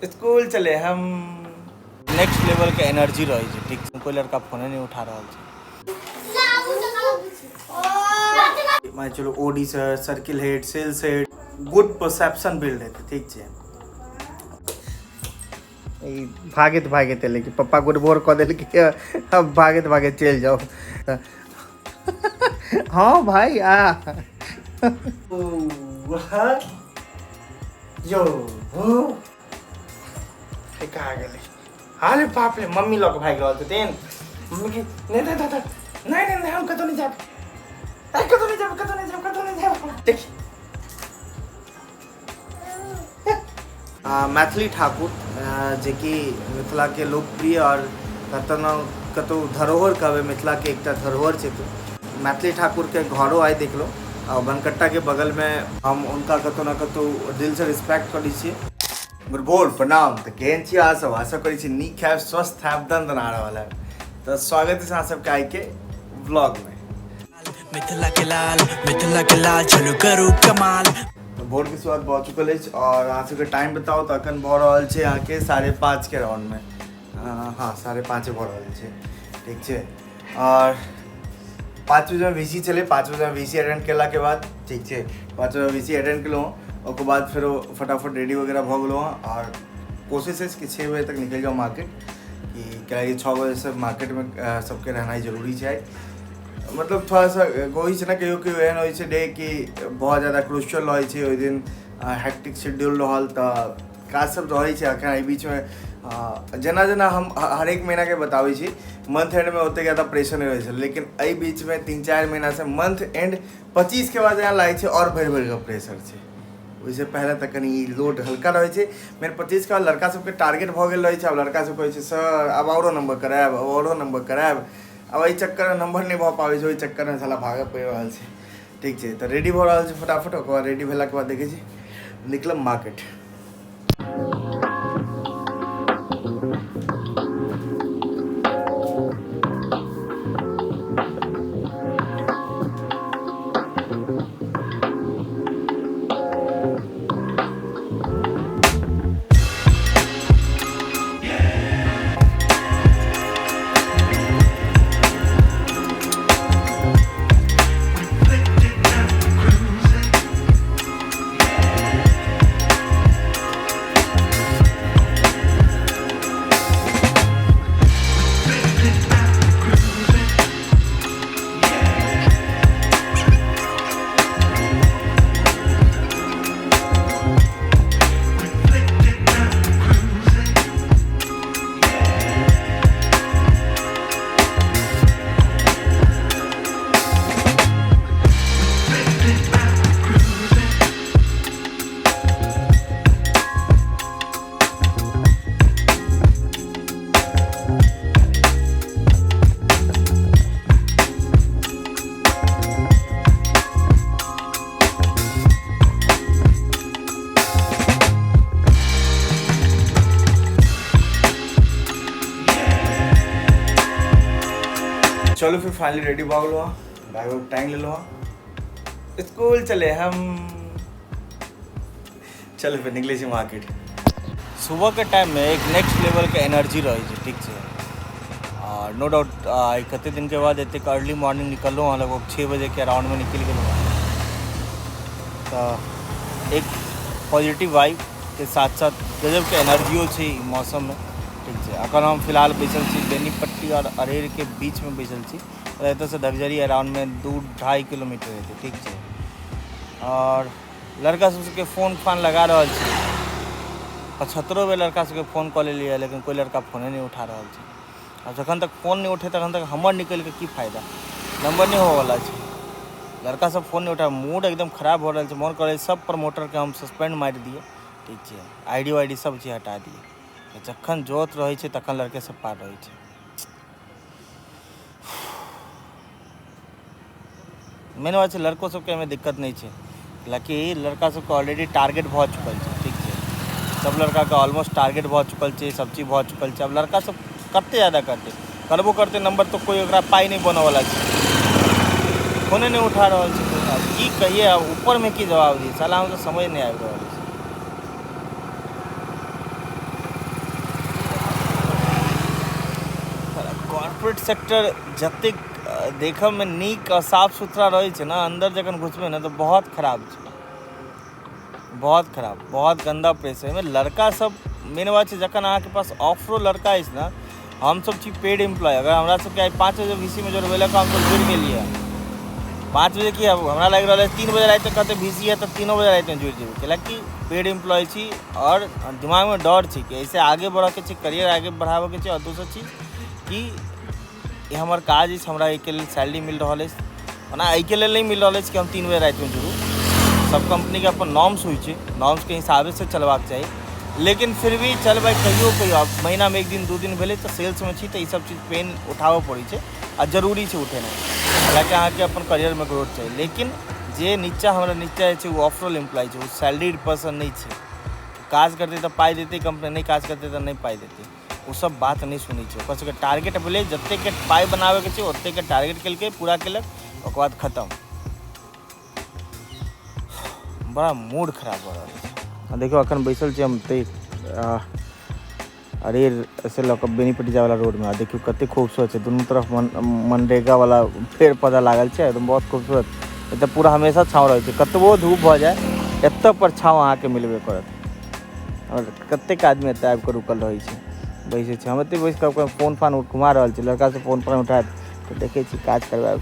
School चले हम। Next level के एनर्जी रहै छै, ठीक छै। कोई लड़का फोने नहीं उठा रहल छै। मान चलो OD sir, circle head, sales head, good perception build हेतै, ठीक छै। ई भागैत भागैत एलै कि पप्पा गुड भोर कऽ देलकै, अब भागैत भागैत चलि जाउ। हाँ भाई आ यो हो कहाँ गेलै? अरे बाप रे, मम्मी लऽ कऽ भागि रहल छथिन। मम्मी के नहि नहि दादा, नहि नहि नहि, हम कतहु नहि जायब, कतहु नहि जायब, कतहु नहि जायब, कतहु नहि जायब। देखी मैथिली ठाकुर जेकि मिथिलाके लोकप्रिय आओर कतऽ ने कतहु धरोहर कहबै, मिथिलाके एकटा धरोहर छथिन मैथिली ठाकुरके घरो आइ देखलहुँ आ बनकट्टाके बगलमे। हम हुनका कतहु ने कतहु दिलसँ रिस्पेक्ट करै छियै। गुड भोर, प्रणाम। तऽ केहन छी अहाँ सब? आशा करै छी नीक हैब, स्वस्थ हैब, दनदना रहल हैब। तऽ स्वागत अछि अहाँ सबके आइके व्लॉगमे। मिथिला के लाल, मिथिला के लाल, चलू करू कमाल। तऽ भोरके शुरुआत भऽ चुकल अछि आओर अहाँ सबके टाइम बताउ तऽ अखन भऽ रहल छै अहाँके 5:30 के राउंडमे। हँ, 5:30 भऽ रहल छै, ठीक छै। आओर 5 बजेमे वी सी छलै। 5 बजेमे वी सी अटेंड केलाके बाद, ठीक छै, 5 बजे वी सी अटेंड केलहुँ, ओकर बाद फेरो फटाफट रेडी वगैरह भऽ गेलहुँ हँ आओर कोशिश अछि कि 6 बजे तक निकलि जाउ मार्केट, कि कियाकि 6 बजेसँ मार्केटमे सबके रहनाइ जरूरी छै। मतलब थोड़ा सा होइ छै ने, कहियो कहियो एहन होइ छै डे कि बहुत ज्यादा क्रूशियल रहै छै, ओहि दिन हैक्टिक शेड्यूल रहल तऽ काज सब रहै छै। अखन एहि बीचमे जेना जेना हम हरेक महीनाके बताबै छी, मंथ एंडमे ओतेक ज्यादा प्रेशर नहि रहै छै, लेकिन एहि बीचमे 3-4 महीनासँ मंथ एंड 25 के बाद जेना लागै छै आओर भरि भरि कऽ प्रेशर छै। ओहिसँ पहिले तऽ कनि लोड हल्का रहै छै। मेन 25 के बाद लड़का सबके टारगेट भऽ गेल रहै छै। आब लड़का सब कहै छै, सर आब आओरो नंबर करायब, आब आओरो नंबर करायब। आब एहि चक्करमे नंबर नहि भऽ पाबै छै, ओहि चक्करमे साला भागऽ पड़ि रहल छै। ठीक छै, तऽ रेडी भऽ रहल छै फटाफट। ओकर बाद रेडी भेलाके बाद देखै छी निकलब मार्केट। चलो फिर फाइनली रेडी भऽ गेलहुँ हँ, बैग उग टाँगि लेलहुँ हँ, स्कूल चले हम। चलो फिर निकले छी मार्केट। सुबह के टाइम में एक नेक्स्ट लेवल के एनर्जी रहै छै, ठीक छै। आ नो डाउट आइ कते दिन के बाद एतेक अर्ली मॉर्निंग निकललहुँ हँ, लगभग 6 बजे के अराउंड में निकलि गेलहुँ हँ। तऽ एक पॉजिटिव वाइब के साथ साथ गजब के एनर्जियो छै ई मौसम में, ठीक छै। अखन हम फिलहाल बैसल छी बेनीपट्टी और अरेर के बीच में बैसल छी। एतऽसँ धगजरी अराउंड में 2-2.5 किलोमीटर हेतै, ठीक छै। और लड़का सबके फोन फान लगा रहल छी, 75 बेर लड़का सबके फोन कऽ लेलियै, लेकिन कोइ लड़का फोने नहि उठा रहल छै। आ जखन तक फोन नहि उठे तखन तक हमर निकलिके की फायदा, नम्बर नहि होबऽवला छै। लड़का सब फोन नहि उठा, मूड एकदम खराब भऽ रहल छै। मोन करै सब प्रमोटरके हम सस्पेंड मारि दियै, ठीक छै, I D Y D सब चीज हटा दियै। जखन जरूरत रहै छै तखन लड़के सब पार रहै छै। मेन बात छै लड़को सबके एहिमे दिक्कत नहि छै, हालाँकि लड़का सबके ऑलरेडी टारगेट भऽ चुकल छै, ठीक छै। सब लड़काके ऑलमोस्ट टारगेट भऽ चुकल छै, सब चीज भऽ चुकल छै। आब लड़का सब कते ज्यादा करतै, करबो करतै नंबर तऽ कोइ ओकरा पाइ नहि बनऽवला छै। फोने नहि उठा रहल छै कोइ, आब की कहियै, आब ऊपरमे की जवाब दियै, साला हमरा समझ नहि आबि रहल छै। कॉर्पोरेट सेक्टर जतेक देखऽमे नीक आ साफ सुथरा रहै छै ने, अन्दर जखन घुसबै ने तऽ बहुत खराब छै, बहुत खराब, बहुत गन्दा प्लेस छै। एहिमे लड़का सब मेन बात छै, जखन अहाँके पास ऑफरो लड़का अछि ने, हमसब छी पेड एम्प्लॉय। अगर हमरा सबके आइ 5 बजे वी सी मे जोड़बेलक, हमसब जुड़ि गेलियै 5 बजे की हमरा लागि रहल अछि 3 बजे राति तक कहतै वी सी है तऽ 3 बजे रातिमे जुड़ि जेबै, कैलाकि पेड एम्प्लॉय छी आओर दिमागमे डर छै कि एहिसँ आगे बढ़ऽके छै, करियर आगे बढ़ाबऽके छै। आओर दोसर चीज कि ई हमर काज अछि, हमरा एहिके लेल सैलरी मिल रहल अछि। ओना एहिके लेल नहि मिल रहल अछि कि हम 3 बजे रातिमे जुड़ू। सब कम्पनीके अपन नॉर्म्स होइ छै, नॉर्म्सके हिसाबेसँ चलबाक चाही, लेकिन फिर भी चल भाइ कहियो कहियो आब महीनामे 1 दिन 2 दिन भेलै तऽ सेल्समे छी तऽ ईसब चीज पेन उठाबऽ पड़ै छै आ जरूरी छै उठेनाइ, हालाँकि अहाँके अपन करियरमे ग्रोथ चाही। लेकिन जे नीचा हमरा नीचा जे छै ओ ऑफरोल एम्प्लॉय छै, ओ सैलरीड पर्सन नहि छै। काज करतै तऽ पाइ देतै कम्पनी, नहि काज करतै तऽ नहि पाइ देतै। ओ सब बात नहि सुनै छै। ओकर सबके टारगेट भेलै जतेकके पाइ बनाबैके छै ओतेकके टारगेट केलकै, पूरा केलक, ओकर बाद खतम। बड़ा मूड खराब भऽ रहल छै। आ देखियौ अखन बैसल छी हम तऽ अरेर से लऽ कऽ बेनीपट्टी जायवला रोडमे। आ देखियौ कतेक खूबसूरत छै, दुनू तरफ मनरेगा वाला पेड़ पौधा लागल छै, एकदम बहुत खूबसूरत। एतऽ पूरा हमेशा छाँव रहै छै, कतबो धूप भऽ जाय एतऽ पर छाँव अहाँके मिलबे करत। आओर कतेक आदमी एतऽ आबि कऽ रुकल रहै छै, बैसै छै। हम एतऽ बैस कऽ फोन फान घुमा रहल छी, लड़का सब फोन फान उठायत तऽ देखै छी काज करबायब।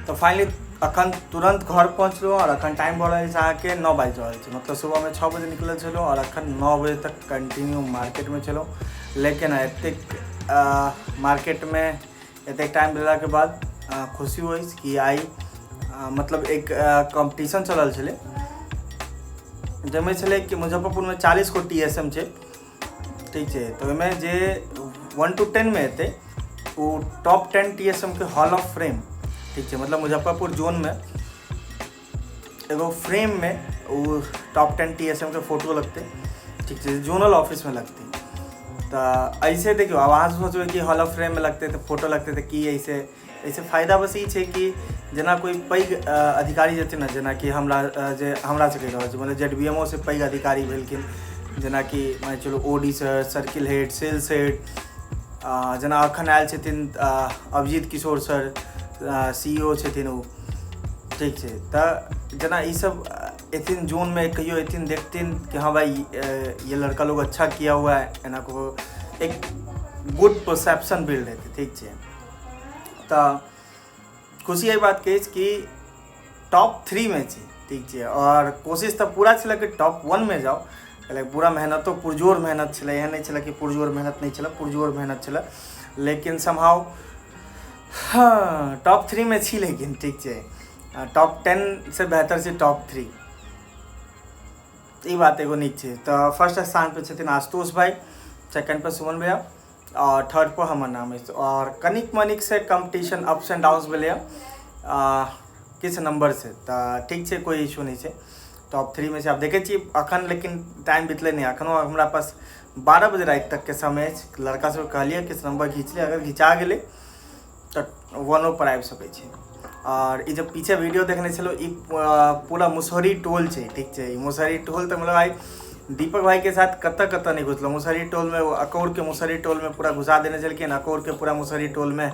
तऽ फाइनली अखन तुरन्त घर पहुँचलहुँ आओर अखन टाइम भऽ रहल अछि अहाँके 9 बाजि रहल छै, मतलब सुबहमे 6 बजे निकलल छलहुँ आओर अखन 9 बजे तक कंटिन्यू मार्केटमे छलहुँ। लेकिन एतेक मार्केटमे एतेक टाइम देलाके बाद खुशी होइस कि आइ मतलब एक कॉम्पिटिशन चलल छलै, जाहिमे छलै कि मुजफ्फरपुरमे 40 गो टी एस एम छै, ठीक छै, तऽ ओहिमे जे 1 to 10 मे एतै ओ टॉप 10 टी एस एम के हॉल ऑफ फ्रेम, ठीक छै, मतलब मुजफ्फरपुर जोनमे एगो फ्रेममे ओ टॉप 10 टी एस एम के फोटो लगतै, ठीक छै, जोनल ऑफिसमे लगतै। तऽ ऐसे देखियौ आब अहाँ सोचबै कि हॉल ऑफ फ्रेममे लगतै तऽ फोटो लगतै तऽ की ऐसे ऐसे फायदा बस ई छै कि जेना कोइ पैघ अधिकारी जेथिन ने, जेनाकि हमरा जे हमरा सबके रहल छै, मतलब जेड बी एम ओ से पैघ अधिकारी भेलखिन, जेनाकि मानि चलू O D sir, circle head, sales head, जेना अखन आयल छथिन Abhijeet Kishore sir, C E O छथिन ओ, ठीक छै। तऽ जेना ई सब एथिन जोनमे कहियो एथिन देखथिन कि हाँ भाई ये लड़का लोग अच्छा किया हुआ है, एना को एक गुड परसेप्शन बिल्ड हेतै, ठीक छै। तऽ खुशी एहि बातके अछि कि टॉप 3 मे छी, ठीक छै, आओर कोशिश तऽ पूरा छलै कि टॉप 1 मे जाउ, कैलाकि पूरा मेहनतो पुरजोर मेहनत छलै, एहन नहि छलै कि पुरजोर मेहनत नहि छलै, पुरजोर मेहनत छलै, लेकिन समहाउ हाँ टॉप 3 मे छी, लेकिन ठीक छै, टॉप 10 से बेहतर छै टॉप 3, ई बात एगो नीक छै। तऽ फर्स्ट स्थान पर छथिन आशुतोष भाई, सेकंड पर सुमन भैया आओर थर्ड पर हमर नाम अछि। आओर कनिक मनिक से कॉम्पिटिशन अप्स एंड डाउन्स भेलैए किछु नंबर से, तऽ ठीक छै, कोइ इशू नहि छै, टॉप 3 मे छै। आब देखै छी अखन, लेकिन टाइम बितलै नहि, अखनो हमरा पास 12 बजे राति तकके समय अछि। लड़का सबके कहलियै किछु नंबर घीच ले, अगर घिचा गेलै वनोपर आबि सकै छी। आओर ई जे पीछे वीडियो देखने छलहुँ, ई पूरा मुसहरी टोल छै, ठीक छै। ई मुसहरी टोल तऽ मतलब आइ दीपक भाईके साथ कतऽ कतऽ नहि घुसलहुँ। मुसहरी टोलमे अकौरके मुसहरी टोलमे पूरा घुसा देने छलखिन। अकौरके पूरा मुसहरी टोलमे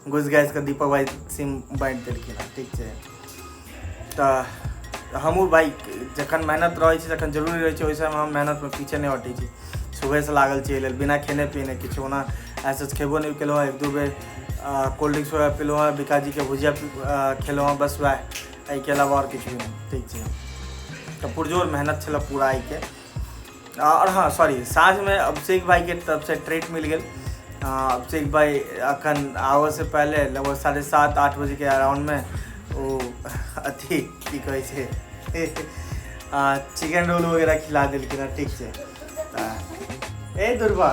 घुसि घासि कऽ दीपक भाई सिम बाँटि देलखिन हँ, ठीक छै। तऽ हमहूँ भाइ जखन मेहनत रहै छै, जखन जरूरी रहै छै, ओहि समयमे हम मेहनतमे पीछे नहि हटै छी। सुबहेसँ लागल छी एहि लेल, बिना खेने पीने किछु। ओना ऐसे खेबो नहि केलहुँ हँ, एक दू बेर कोल्ड ड्रिंक्स वगैरह पीलहुँ हँ, बिकाजीके भुजिया खेलहुँ हँ, बस वएह, एहिके अलावा आओर किछु भी नहि, ठीक छै। तऽ पुरजोर मेहनत छलै पूरा एहिके। आओर हँ, सॉरी, साँझमे अभिषेक भाइके तरफसँ ट्रीट मिल गेल। अभिषेक भाइ अखन आबऽसँ पहिले लगभग 7:30-8 बजेके अराउंडमे ओ अथी की कहै छै, चिकन रोल वगैरह खिला देलखिन हँ, ठीक छै। तऽ ए दुर्बा,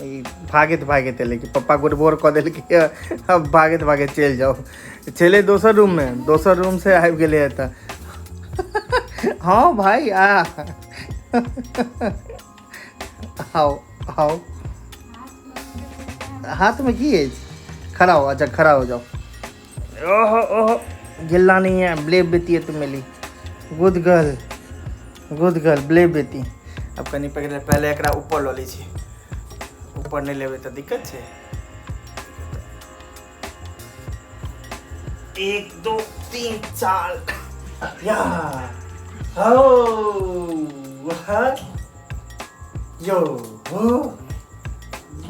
ई भागैत भागैत एलै कि पप्पा गुड़बोर कऽ देलकै, अब भागैत भागैत चलि जाउ। छलै दोसर रूममे, दोसर रूमसँ आबि गेलै एतऽ। हँ भाइ, आ आओ आओ। हाथमे की अछि? खड़ा हो। अच्छा, खड़ा हो जाओ। ओहो ओहो, गिल्ला नहीं है। ब्लेब बेती है तुम मिली। गुड गर्ल, गुड गर्ल, ब्लेब बेती। अब कनि पकड़े पहले एकरा ऊपर लऽ लै छी। ऊपर नहि लेबै तऽ दिक्कत छै। 1 2 3 4 या हो यो हो।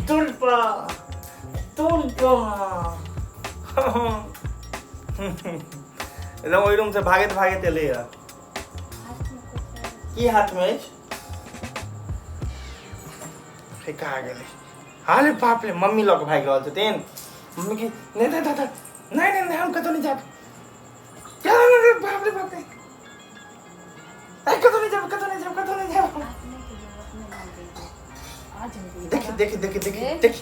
दुर्बा दुर्बा, एकदम ओहि रूम से भागैत भागैत एलै। की हाथमे अछि? फेका गेलै। अरे बाप रे, मम्मी लऽ कऽ भागि रहल छथिन। मम्मी की नहि नहि दादा, नहि नहि नहि, हम कतहु नहि जायब। बाप रे बाप रे, कतहु नहि जायब, कतहु नहि जायब, कतहु नहि जायब। देखी देखी देखी देखी देखी।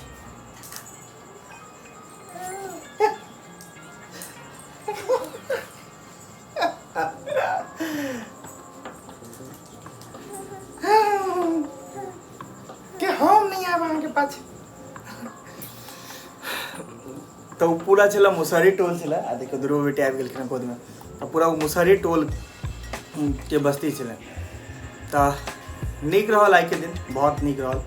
के हम नहीं आयब अहाँके पाछे। तऽ ओ पूरा छलै मुसहरी टोल छलै। आ देखियौ, दुर्गो बेटी आबि गेलखिन गोदमे। तऽ पूरा ओ मुसहरी टोल के बस्ती छलै। तऽ नीक रहल आइके दिन, बहुत नीक रहल।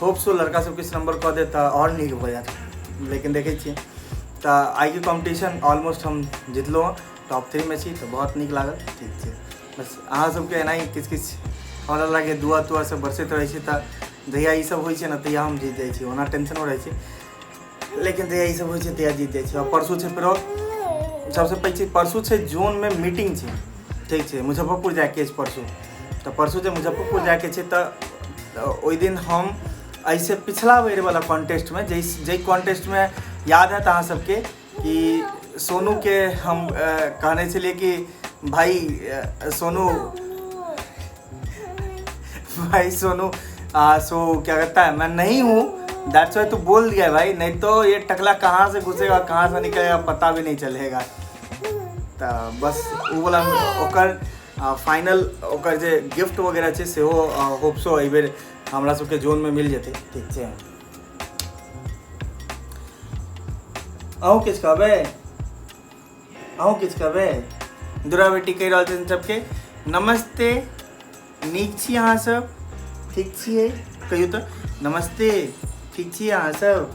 होप सो लड़का सब किछु नंबर कऽ देत तऽ आओर नीक भऽ जायत, लेकिन देखै छियै। तऽ आइके कॉम्पिटिशन ऑलमोस्ट हम जितलहुँ हँ, टॉप 3 मे छी, तऽ बहुत नीक लागल, ठीक छै। बस अहाँ सबके एनाही किछु किछु हमरा लागै दुआ तुआ सब बरसैत रहै छै। तऽ जहिया ई सब होइ छै ने, तहिया हम जीत जाइ छी। ओना टेंशनो रहै छै, लेकिन जहिया ई सब होइ छै तहिया जीत जाइ छी। आओर परसू छै फेरो, सबसँ पैघ चीज परसू छै जोनमे मीटिंग छै, ठीक छै। मुजफ्फरपुर जाइके अछि परसू। तऽ परसू जे मुजफ्फरपुर जाइके छै, तऽ ओहि दिन हम एहिसँ पिछला बेरवला कॉन्टेस्टमे, जाहि जाहि कॉन्टेस्टमे याद हैत अहाँ सबके कि सोनूके हम कहने छलियै कि भाइ सोनू, भाई सोनू, सो क्या कहता है, मैं नहीं हूँ, that's why तू बोल दिया भाई, नहीं तो ये टकला कहाँ से घुसेगा, कहाँ से निकलेगा, पता भी नहीं चलेगा। तऽ बस ओ वाला ओकर फाइनल ओकर जे गिफ्ट वगैरह छै, सेहो होप सो एहिबेर हमरा सबके जोनमे मिल जेतै, ठीक छै। अहूँ किछु कहबै? अहूँ किछु कहबै? दुरा बेटी कहि रहल छथिन सबके नमस्ते। नीक छी अहाँ सब? ठीक छियै? कहियौ तऽ नमस्ते। ठीक छी अहाँ सब?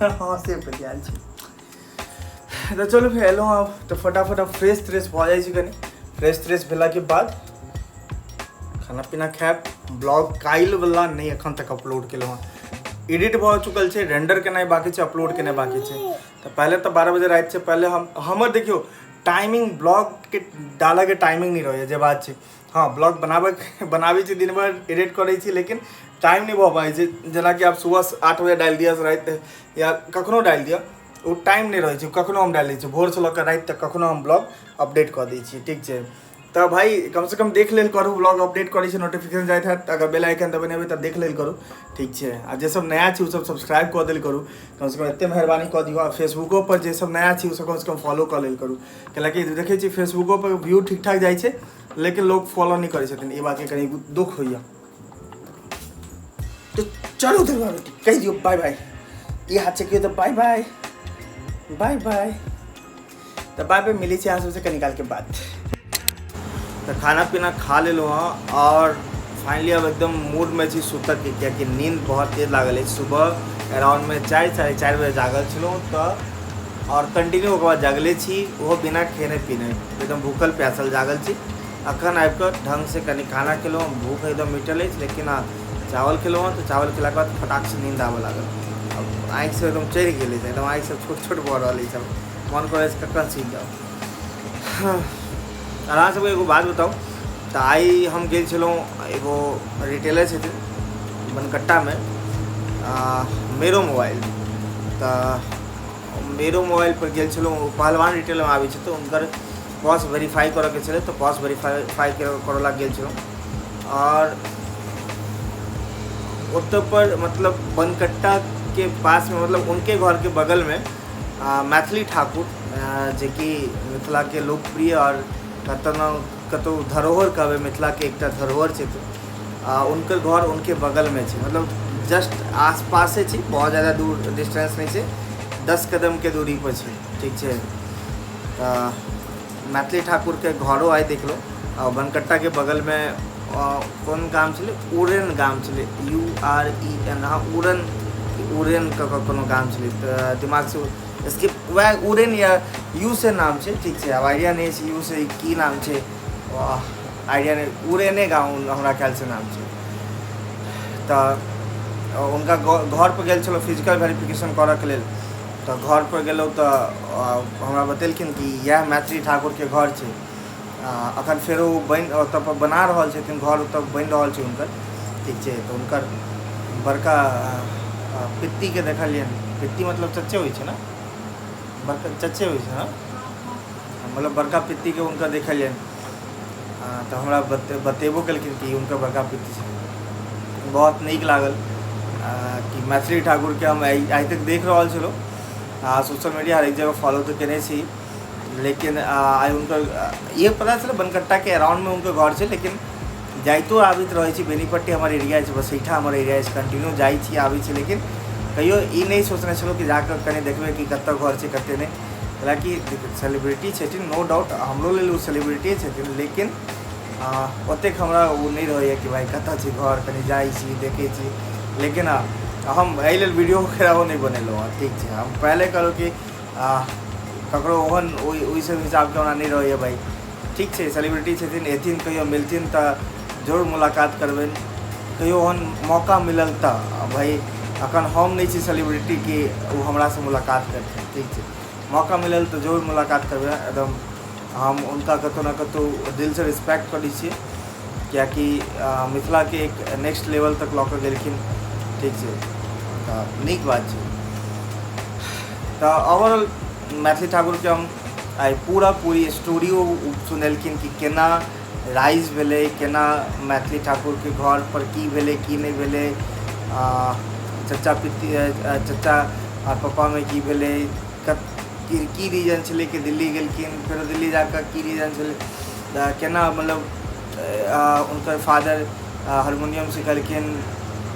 हँ, से पर ध्यान छै। तऽ चलू, फेर एलहुँ आब तऽ फटाफट आब फ्रेश त्रेश भऽ जाइ छी। कनि फ्रेश त्रेश भेलाके बाद खाना पीना खायब। ब्लॉग काल्हिवला नहि एखन तक अपलोड केलहुँ हँ। एडिट भऽ चुकल छै, रेंडर केनाइ बाकी छै, अपलोड केनाइ बाकी छै। तऽ पहिले तऽ 12 बजे रातिसँ पहिले हम हमर देखियौ टाइमिंग, ब्लॉगके डालऽके टाइमिंग नहि रहैए, जे बात छै। हँ, ब्लॉग बनाबै बनाबै छी, दिन भरि एडिट करै छी, लेकिन टाइम नहि भऽ पाबै छै। जेनाकि आब सुबह 8 बजे डालि दिअ राति या कखनो डालि दिअ, ओ टाइम नहि रहै छै। कखनो हम डालि दै छियै, भोरसँ लऽ कऽ राति तक कखनो हम ब्लॉग अपडेट कऽ दै छियै, ठीक छै। तऽ भाइ कमसँ कम देख लेल करू, ब्लॉग अपडेट करै छी, नोटिफिकेशन जाइत हैत। अगर बेल आइकन दबेने हेबै तऽ देख लेल करू, ठीक छै। आ जे सब नया छी, ओ सब सब्सक्राइब कऽ देल करू, कमसँ कम एते मेहरबानी कऽ दियौ। आ फेसबुको पर जे सब नया छी, ओ सब कमसँ कम फॉलो कऽ लेल करू, कैलाकि देखै छी फेसबुको पर व्यू ठीक ठाक जाइ छै, लेकिन लोग फॉलो नहि करै छथिन। ई बातके कनि दुख होइए। तऽ चलू दुर्गा बेटी, कहि दियौ बाय बाय। ई हाथसँ कहियौ तऽ बाय बाय, बाय बाय। तऽ बाय बाय, मिलै छी अहाँ सबसँ कनी कालके बाद। तऽ खाना पीना खा लेलहुँ हँ आओर फाइनली अब एकदम मूडमे छी सुतऽके, कियाकि नींद बहुत तेज लागल अछि। सुबह अराउंडमे 4, 4:30 बजे जागल छलहुँ तऽ आओर कंटिन्यू ओकर बाद जागले छी, ओहो बिना खेने पीने, एकदम भूखल प्यासल जागल छी। अखन आबिकऽ ढङ्गसँ कनि खाना खेलहुँ, भूख एकदम मिटल अछि, लेकिन हँ चावल खेलहुँ हँ तऽ चावल खेलाके बाद फटाकसँ नींद आबऽ लागल। आब आँखिसँ एकदम चढ़ि गेल अछि, एकदम आँखिसँ छोट छोट भऽ रहल अछि। आब मन करै छै कखन सुति जाउ। आओर अहाँ सबके एगो बात बताउ तऽ आइ हम गेल छलहुँ, एगो रिटेलर छथिन बनकट्टामे, मेरो मोबाइल। तऽ मेरो मोबाइल पर गेल छलहुँ, ओ पहलवान रिटेलरमे आबै छै, तऽ हुनकर पॉस वेरीफाइ करऽके छलै, तऽ पॉस वेरीफाइ करऽ लए गेल छलहुँ। आओर ओतऽ पर मतलब बनकट्टाके पासमे, मतलब उनके घरके बगलमे मैथिली ठाकुर, जेकि मिथिलाके लोकप्रिय आओर कतऽ ने कतहु धरोहर कहबै, मिथिलाके एकटा धरोहर छथिन, हुनकर घर उनके बगलमे छै, मतलब जस्ट आस पासे छै, बहुत ज्यादा दूर डिस्टेंस नहि छै, 10 कदमके दूरी पर छै। ठीक छै, तऽ मैथिली ठाकुरके घरो आइ देखलहुँ। आ बनकट्टाके बगलमे कोन गाम छलै? उड़न गाम छलै, UREN, हँ, उड़न, उड़न कऽ कऽ कोनो गाम छलै, तऽ दिमागसँ स्किप, वएह उड़न या you से नाम छै। ठीक छै, आब आइडिया नहि छै यू से की नाम छै, आइडिया नहि, उड़ेने गाँव हमरा ख्यालसँ नाम छै। तऽ हुनका घर पर गेल छलहुँ फिजिकल वेरिफिकेशन करऽके लेल। तऽ घर पर गेलहुँ तऽ हमरा बतेलखिन कि इएह मैथिली ठाकुरके घर छै। अखन फेरो ओ बनि ओतऽ पर बना रहल छथिन घर, ओतऽ बनि रहल छै हुनकर। ठीक छै, तऽ हुनकर बड़का पित्तीके देखलियनि। पित्ती मतलब चच्चे होइ छै ने? बड़का चच्चे होइ छै ने? मतलब बड़का पित्तीके हुनकर देखलियनि, तऽ हमरा बतेबो केलखिन कि हुनकर बड़का पित्ती छै। बहुत नीक लागल कि मैथिली ठाकुरके हम आइ तक देख रहल छलहुँ, सोशल मीडिया हरेक जगह फॉलो तऽ केने छी, लेकिन आइ हुनकर इहे पता छलै बनकट्टाके अराउंडमे हुनकर घर छै, लेकिन जाइतो आबैत रहै छी, बेनीपट्टी हमर एरिया अछि, बसैठा हमर एरिया अछि, कंटिन्यू जाइ छी आबै छी, लेकिन कहियो ई नहि सोचने छलहुँ कि जाकऽ कनि देखबै कि कतऽ घर छै कते नहि। हालाँकि सेलिब्रिटी छथिन, नो डाउट, हमरो लेल ओ सेलिब्रिटी छथिन, लेकिन ओतेक हमरा ओ नहि रहैए कि भाइ कतऽ छै घर, कनि जाइ छी देखै छी। लेकिन हम एहि लेल वीडियो वगैरह नहि बनेलहुँ हँ। ठीक छै, हम पहिले कहलहुँ कि ककरो ओहन ओहि सब हिसाबके हमरा नहि रहैए भाइ। ठीक छै, सेलिब्रिटी छथिन, एथिन कहियो मिलथिन तऽ जरूर मुलाकात करबनि, कहियो ओहन मौका मिलल तऽ। भाइ अखन हम नहि छी सेलिब्रिटी कि ओ हमरासँ मुलाकात करथिन। ठीक छै, मौका मिलल तऽ जरूर मुलाकात करबै। एकदम हम हुनका कतहु ने कतहु दिलसँ रिस्पेक्ट करै छियै, किएकि मिथिलाके एक नेक्स्ट लेवल तक लऽ कऽ गेलखिन। ठीक छै, तऽ नीक बात छै। तऽ ओवरऑल मैथिली ठाकुरके हम आइ पूरा पूरी स्टोरियो सुनेलखिन कि केना राइज भेलै, केना मैथिली ठाकुरके घर पर की भेलै की नहि भेलै, चचा पित्ती, चचा आओर पप्पामे की भेलै, की रीजन छलै कि दिल्ली गेलखिन, फेरो दिल्ली जाकऽ की रीजन छलै, केना मतलब हुनकर फादर हारमोनियम सिखलखिन।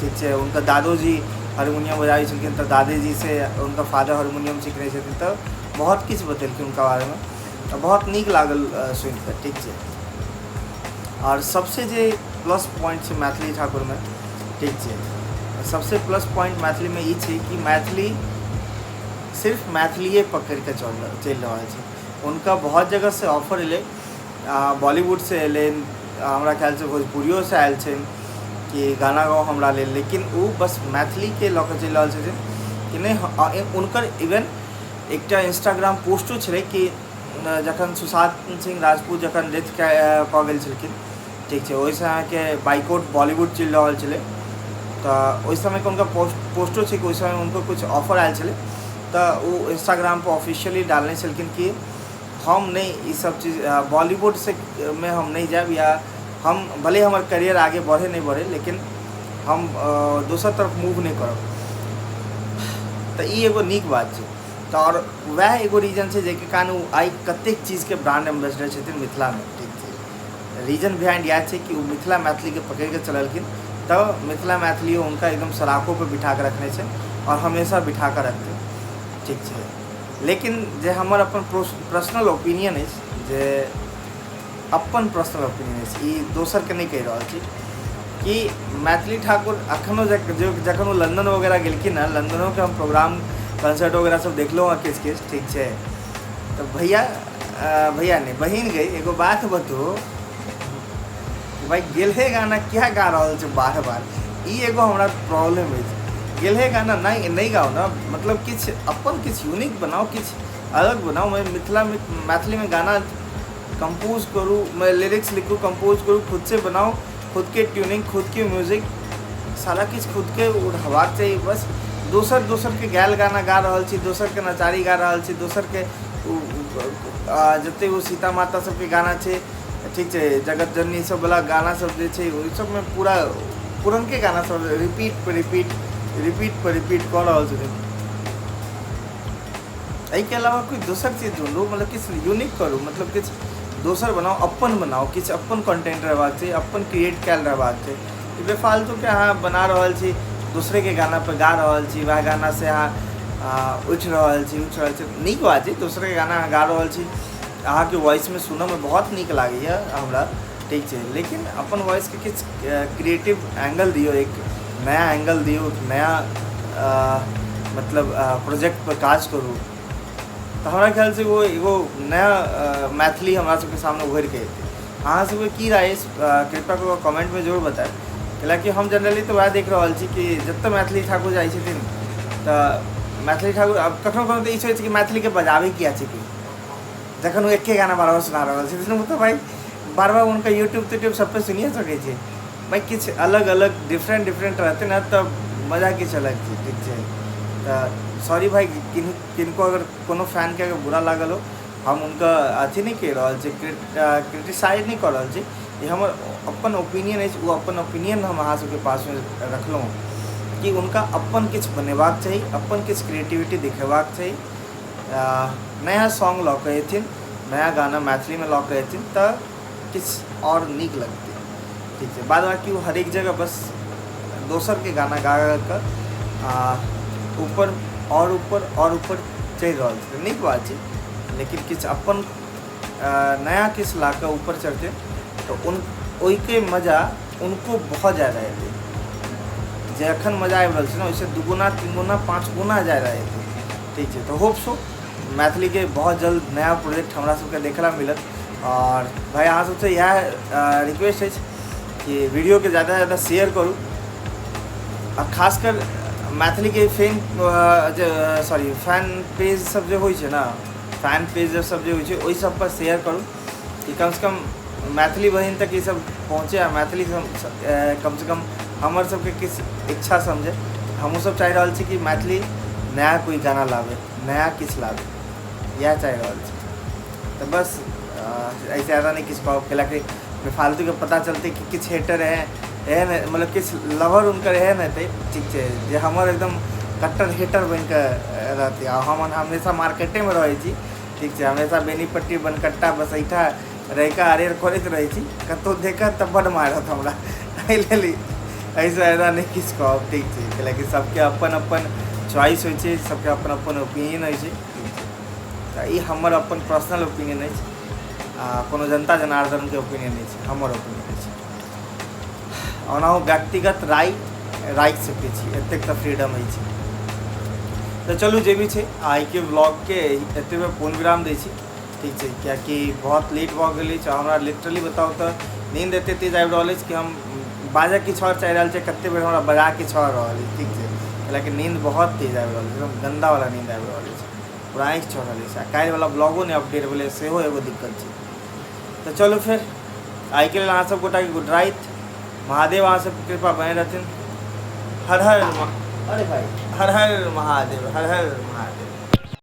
ठीक छै, हुनकर दादोजी हारमोनियम बजाबै छलखिन, तऽ दादीजीसँ हुनकर फादर हारमोनियम सिखने छथिन। तऽ बहुत किछु बतेलखिन हुनका बारेमे, तऽ बहुत नीक लागल सुनिकऽ। ठीक छै, आओर सबसँ जे प्लस पॉइंट छै मैथिली ठाकुरमे, ठीक छै, सबसँ प्लस पॉइंट मैथिलीमे ई छै कि मैथिली सिर्फ मैथिलिए पकड़िकऽ चलि रहल छै। हुनका बहुत जगहसँ ऑफर एलै, बॉलीवुडसँ एलै, हमरा ख्यालसँ भोजपुरियोसँ आयल छनि कि गाना गाउ हमरा लेल, लेकिन ओ बस मैथिलीके लऽ कऽ चलि रहल छथिन कि नहि। हुनकर इवन एकटा इंस्टाग्राम पोस्टो छलै कि जखन सुशांत सिंह राजपूत जखन डेथ कऽ गेल छलखिन, ठीक छै, ओहि समयके बाइकआउट बॉलीवुड चलि रहल छलै, तऽ ओहि समयके हुनकर पोस्टो छै कि ओहि समय हुनको किछु ऑफर आयल छलै, तऽ ओ इंस्टाग्रामपर ऑफिशियली डालने छलखिन कि हम नहि ई सब चीज बॉलीवुडसँ मे हम नहि जायब, या हम भले हमर करियर आगे बढ़े नहि बढ़े, लेकिन हम दोसर तरफ मूव नहि करब। तऽ ई एगो नीक बात छै। तऽ आओर वएह एगो रीजन छै जाहिके कारण ओ आइ कतेक चीजके ब्रांड एम्बेसडर छथिन मिथिलामे। ठीक छै, रीजन बिहाइंड इएह छै कि ओ मिथिला मैथिलीके पकड़िके चललखिन। तऽ मिथिला मैथिलियो हुनका एकदम सलाखोपर बिठा कऽ रखने छै आओर हमेशा बिठा कऽ रखतै। ठीक छै, लेकिन जे हमर अपन पर्सनल ओपिनियन अछि, जे अपन पर्सनल ओपिनियन अछि, ई दोसरके नहि कहि रहल छी, कि मैथिली ठाकुर एखनो जखन ओ लन्दन वगैरह गेलखिन हँ, लन्दनोके हम प्रोग्राम कंसर्ट वगैरह सब देखलहुँ हँ किछु किछु। ठीक छै, तऽ भैया, भैया नहि, बहिन गई, एगो बात बतो भाई, गेलहे गाना किया गा रहल छै बार बार? ई एगो हमरा प्रॉब्लम अछि। गेलहे गाना नहि नहि गाउ ने, मतलब किछु अपन किछु यूनिक बनाउ, किछु अलग बनाउ। मिथिलामे मैथिलीमे गाना कंपोज करू, लिरिक्स लिखू, कंपोज करू, खुदसँ बनाउ, खुदके ट्यूनिंग, खुदके म्यूजिक, सारा किछु खुदके उठेबाक चाही। बस दोसर दोसरके गायल गाना गा रहल छी, दोसरके नचारी गा रहल छी, दोसरके जतेक ओ सीता माता सबके गाना छै, ठीक छै, जगत जननी सबवला गाना सब जे छै, ओहि सबमे पूरा पुरनके गाना सब रिपीट पर रिपीट, रिपीट पर रिपीट कऽ रहल छथिन। एहिके अलावा कोइ दोसर चीज ढूँढू, मतलब किछु यूनिक करू, मतलब किछु दोसर बनाउ, अपन बनाउ, किछु अपन कंटेंट रहबाक चाही, अपन क्रिएट कयल रहबाक चाही। ई बेफालतूके अहाँ बना रहल छी, दोसरेके गानापर गा रहल छी, वएह गानासँ अहाँ उठि रहल छी, उठि रहल छी। नीक बात छै, दोसरके गाना अहाँ गा रहल छी, अहाँके वॉइसमे सुनऽमे बहुत नीक लागैए हमरा, ठीक छै, लेकिन अपन वॉइसके किछु क्रिएटिव एंगल दियौ, एक नया एंगल दियौ, एक नया मतलब प्रोजेक्टपर काज करू, तऽ हमरा ख्यालसँ ओ एगो नया मैथिली हमरा सबके सामने उभरिके एतै। अहाँ सबके की राय अछि, कृपया कऽ कऽ कमेन्टमे जरूर बतायब। कैलाकि हम जनरली तऽ वएह देख रहल छी कि जतऽ मैथिली ठाकुर जाइ छथिन तऽ मैथिली ठाकुर आब कखनो कखनो तऽ ई सोचै छी कि मैथिलीके बजाबै किया छै कोइ, जखन ओ एके गाना बार बार सुना रहल छथिन। ओ तऽ भाइ बार बार हुनका यूट्यूब त्यूट्यूब सब पे सुनिए सकै छै भाइ। किछु अलग अलग डिफरेंट डिफरेंट रहतै ने तऽ मजा किछु अलग छै। ठीक छै, तऽ सॉरी भाइ, किनको अगर कोनो फैनके अगर बुरा लागल हो, हम हुनका अथी नहि कहि रहल छी, क्रिटिसाइज नहि कऽ रहल छी। ई हमर अपन ओपिनियन अछि, ओ अपन ओपिनियन हम अहाँ सबके पासमे रखलहुँ कि हुनका अपन किछु बनेबाक चाही, अपन किछु क्रिएटिविटी देखेबाक चाही, नया सॉन्ग लऽ कऽ अयथिन, नया गाना मैथिलीमे लऽ कऽ अयथिन तऽ किछु आओर नीक लगतै। ठीक छै, बाद बाँकी ओ हरेक जगह बस दोसरके गाना गा कऽ ऊपर आओर ऊपर आओर ऊपर चढ़ि रहल छै। नीक बात छै, लेकिन किछु अपन नया किछु ला कऽ ऊपर चढ़तै तऽ उन ओहिके मजा उनको बहुत ज्यादा एतै। जे एखन मजा आबि रहल छै ने, ओहिसँ दुगुना तीन गुना पाँच गुना ज्यादा एतै। ठीक छै, तऽ होप सो मैथिलीके बहुत जल्द नया प्रोजेक्ट हमरा सबके देखला मिलत। आओर भाइ, अहाँ सबसँ इएह रिक्वेस्ट अछि कि वीडियोके ज्यादासँ ज्यादा शेयर करू आ खासकर मैथिलीके फैन जे, सॉरी, फैन पेज सब जे होइ छै ने, फैन पेज सब जे होइ छै, ओहि सब पर शेयर करू कि कमसँ कम मैथिली बहिन तक ई सब पहुँचे आ मैथिली कमसँ कम हमर सबके किछु इच्छा समझे। हमहूँ सब चाहि रहल छी कि मैथिली नया कोइ गाना लाबै, नया किछु लाबै, इएह चाहि रहल छी। तऽ बस, एहिसँ ज्यादा नहि किछु कहब, कैलाकि बेफालतूके पता चलतै कि किछु हेटर एहन, मतलब किछु लवर हुनकर एहन हेतै, ठीक छै, जे हमर एकदम कट्टर हेटर बनिकऽ रहतै। आ हम हमेशा मार्केटेमे रहै छी, ठीक छै, हमेशा बेनीपट्टी, बनकट्टा, बसैठा, रहिका, अरेर करैत रहै छी। कतहु देखत तऽ बड्ड मारत हमरा। एहि लेल एहिसँ ज्यादा नहि किछु कहब, ठीक छै, कैलाकि सबके अपन अपन चॉइस होइ छै, सबके अपन अपन ओपिनियन होइ छै। ठीक छै, तऽ ई हमर अपन पर्सनल ओपिनियन अछि आ कोनो जनता जनार्दनके ओपिनियन नहि छै, हमर ओपिनियन अछि। ओनाहु व्यक्तिगत राय राखि सकै छी, एतेक तऽ फ्रीडम अछि। तऽ चलू, जे भी छै, आइके व्लॉगके एतबे पूर्ण विराम दै छी। ठीक छै, किएकि बहुत लेट भऽ गेल अछि आ हमरा लिटरली बताउ तऽ नींद एतेक तेज आबि रहल अछि कि हम बाजऽ किछु आओर चाहि रहल छै, कतेक बेर हमरा बजा किछु आओर रहल अछि। ठीक छै, कैलाकि नींद बहुत तेज आबि रहल अछि, एकदम गन्दावला नींद आबि रहल अछि, पूरा आँखि चढ़ल अछि आ काल्हिवला ब्लॉगो नहि अपडेट भेलै, सेहो एगो दिक्कत छै। तऽ चलू फेर, आइके लेल अहाँ सब गोटाके गुड राति। महादेव अहाँ सबके कृपा बने रहथिन। हर हर, अरे भाई, हर हर महादेव, हर हर महादेव।